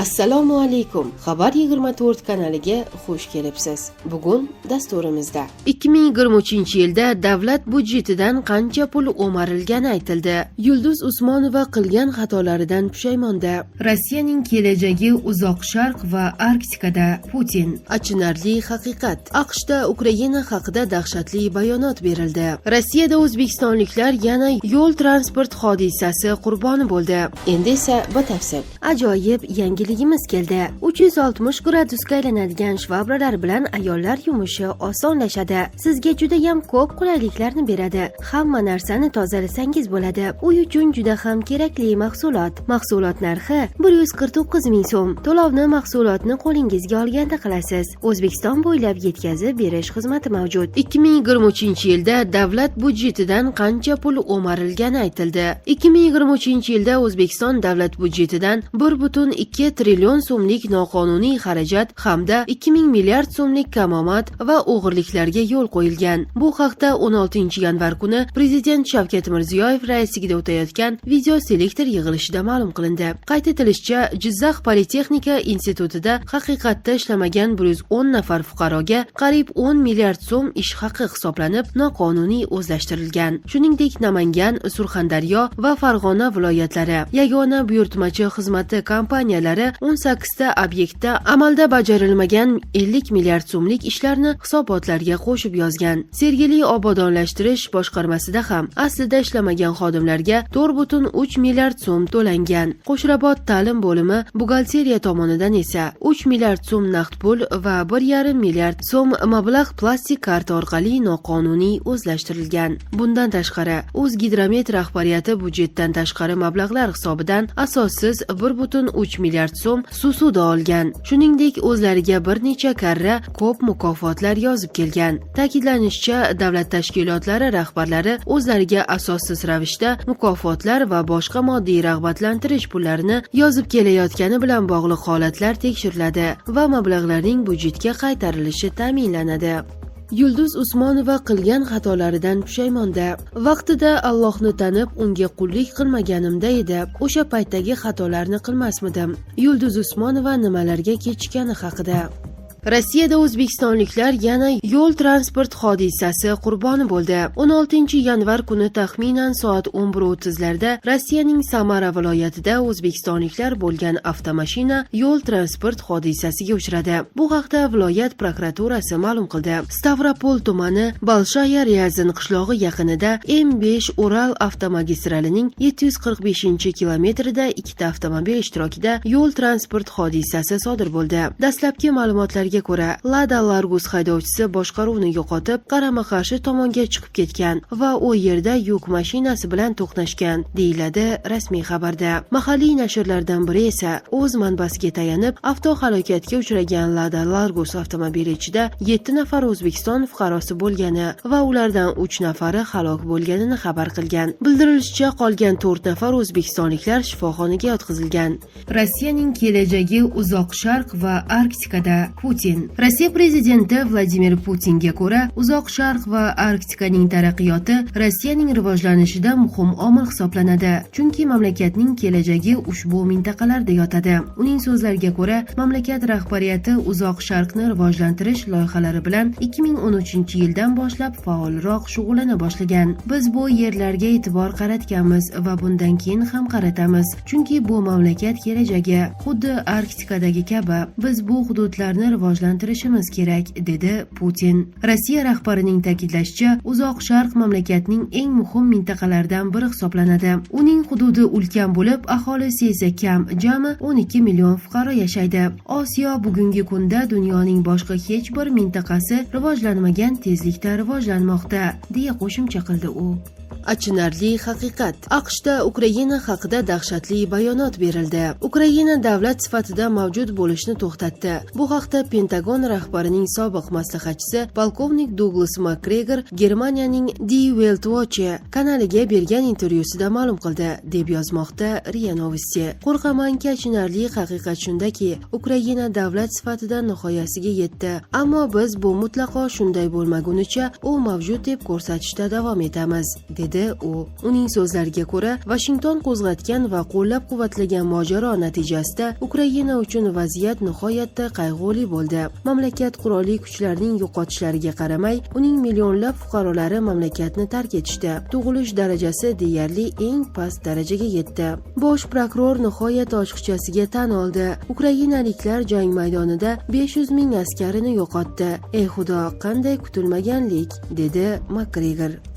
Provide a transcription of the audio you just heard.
Assalomu alaykum. Xabar 24 kanaliga xush kelibsiz. Bugun dasturimizda 2023-yilda davlat byudjetidan qancha pul o'marilgani aytildi. Yulduz Usmonova qilgan xatolaridan pushaymonda. Rossiyaning kelajagi Uzoq Sharq va Arktikada. Putin. Achinarli haqiqat. AQShda Ukraina haqida dahshatli bayonot berildi. Rossiyada o'zbekistonliklar yana yo'l transport hodisasi qurboni bo'ldi. Endi esa batafsil. Ajoyib yangiligimiz keldi. 360 gradusga aylanadigan shvabralar bilan ayollar yumushi osonlashadi. Sizga juda ham ko'p qulayliklarni beradi. Hamma narsani tozalasangiz bo'ladi. Uy uchun juda ham kerakli mahsulot. Mahsulot narxi 149 ming so'm. To'lovni mahsulotni qo'lingizga olganda qilasiz. O'zbekiston bo'ylab yetkazib berish xizmati mavjud. 2023-yilda davlat byudjetidan qancha pul o'marilgani aytildi. 2023-yilda O'zbekiston davlat byudjetidan 1,2 trillion so'mlik noqonuniy xarajat hamda 2000 milliard so'mlik kamomad va o'g'irliklarga yo'l qo'yilgan. Bu haqda 16 yanvar kuni Prezident Shavkat Mirziyoyev raisligida o'tayotgan video selektor yig'ilishida ma'lum qilindi. Qayd etilishicha, Jizzax Politexnika institutida haqiqatda ishlamagan 110 nafar fuqaroga qariyb 10 milliard so'm ish haqi hisoblanib, noqonuniy o'zlashtirilgan. Shuningdek, Namangan, Surxondaryo va Farg'ona viloyatlari yagona buyurtmachi xizmati kompaniyalari 18 ta obyektda amalda bajarilmagan 50 milliard so'mlik ishlarni hisobotlarga qo'shib yozgan. Sergeli obodonlashtirish boshqarmasida ham aslida ishlamagan xodimlarga 4,3 milliard so'm to'langan. Qo'shrabot ta'lim bo'limi buxgalteriya tomonidan esa 3 milliard so'm naqd pul va 1,5 milliard so'm mablag' plastik karta orqali noqonuniy o'zlashtirilgan. Bundan tashqari, O'zgidromet rahbariyati byudjetdan tashqari mablag'lar hisobidan asossiz 1,3 milliard so'm ssuda olgan. Shuningdek, o'zlariga bir necha karra ko'p mukofotlar yozib kelgan. Ta'kidlanishicha, davlat tashkilotlari rahbarlari o'zlariga asossiz ravishda mukofotlar va boshqa moddiy rag'batlantirish pullarini yozib kelayotgani bilan bog'liq holatlar tekshiriladi va mablag'larning byudjetga qaytarilishi ta'minlanadi. Yulduz Usmonova qilgan xatolaridan pushaymonda. Vaqtida Allohni tanib, unga qullik qilmaganimda edi, o'sha paytdagi xatolarni qilmasmidim. Yulduz Usmonova nimalarga kechikkani haqida. Rossiyada o'zbekistonliklar yana yo'l transport hodisasi qurboni bo'ldi. 16 yanvar kuni taxminan soat 11:30 larda Rossiyaning Samara viloyatida o'zbekistonliklar bo'lgan avtomashina yo'l transport hodisasiga uchradi. Bu haqda viloyat prokuraturasi ma'lum qildi. Stavropol tumani Bolshaya Ryazan qishlog'i yaqinida M5 Ural avtomagistralining 745 kilometrida ikkita avtomobil ishtirokida yo'l transport hodisasi sodir bo'ldi. Dastlabki ma'lumotlarga ko'ra, Lada Largus haydovchisi boshqaruvni yo'qotib, qarama-qarshi tomonga chiqib ketgan va u yerda yuk mashinasi bilan to'qnashgan, deyiladi rasmiy xabarda. Mahalliy nashrlardan biri esa o'z manbasiga tayanib, avtohalokatga uchragan Lada Largus avtomobili ichida 7 nafar O'zbekiston fuqarosi bo'lgani va ulardan 3 nafari halok bo'lganini xabar qilgan. Bildirilishicha, qolgan 4 nafar o'zbekistonliklar shifoxonaga yotqizilgan. Rossiyaning kelajagi Uzoq Sharq va Arktikada. Putin. Rossiya prezidenti Vladimir Putinga ko'ra, Uzoq Sharq va Arktikaning taraqqiyoti Rossiyaning rivojlanishida muhim omil hisoblanadi, chunki mamlakatning kelajagi ushbu mintaqalarda yotadi. Uning so'zlariga ko'ra, mamlakat rahbariyati Uzoq Sharqni rivojlantirish loyihalari bilan 2013 yildan boshlab faolroq shug'ullana boshlagan. Biz bu yerlarga e'tibor qaratganmiz va bundan keyin ham qaratamiz, chunki bu mamlakat kelajagi, xuddi Arktikadagi kabi. Biz bu hududlarni rivojlantirishimiz kerak, dedi Putin. Rossiya rahbarining ta'kidlashicha, Uzoq Sharq mamlakatning eng muhim mintaqalaridan biri hisoblanadi. Uning hududi ulkan bo'lib, aholisi esa kam, jami 12 million fuqaro yashaydi. Osiyo bugungi kunda dunyoning boshqa hech bir mintaqasi rivojlanmagan tezlikda rivojlanmoqda, deya qo'shimcha qildi u. Achinarli haqiqat. AQShda Ukraina haqida dahshatli bayonot berildi. Ukraina davlat sifatida mavjud bo'lishni to'xtatdi. Bu haqda Pentagon rahbarining sobiq maslahatchisi polkovnik Duglas McGregor Germaniyaning Die Weltwoche kanaliga bergan intervyusida ma'lum qildi, deb yozmoqda RIA Novosti. Qo'rqamanki, achinarli haqiqat shundaki, Ukraina davlat sifatida nihoyasiga yetdi. Ammo biz bu mutlaqo shunday bo'lmagunicha u mavjud deb ko'rsatishda davom etamiz, dedi. dedi u. Uning so'zlariga ko'ra, Vashington qo'zg'atgan va qo'llab-quvvatlagan mojaro natijasida Ukraina uchun vaziyat nihoyatda qayg'uli bo'ldi. Mamlakat qurolli kuchlarining yo'qotishlariga qaramay, uning millionlab fuqarolari mamlakatni tark etishdi. Tug'ilish darajasi deyarli eng past darajaga yetdi. Bosh prokuror nihoyat ochiqchasiga tan oldi. Ukrainaliklar jang maydonida 500 ming askarini yo'qotdi. Ey Xudo, qanday kutilmaganlik, dedi Makgregor.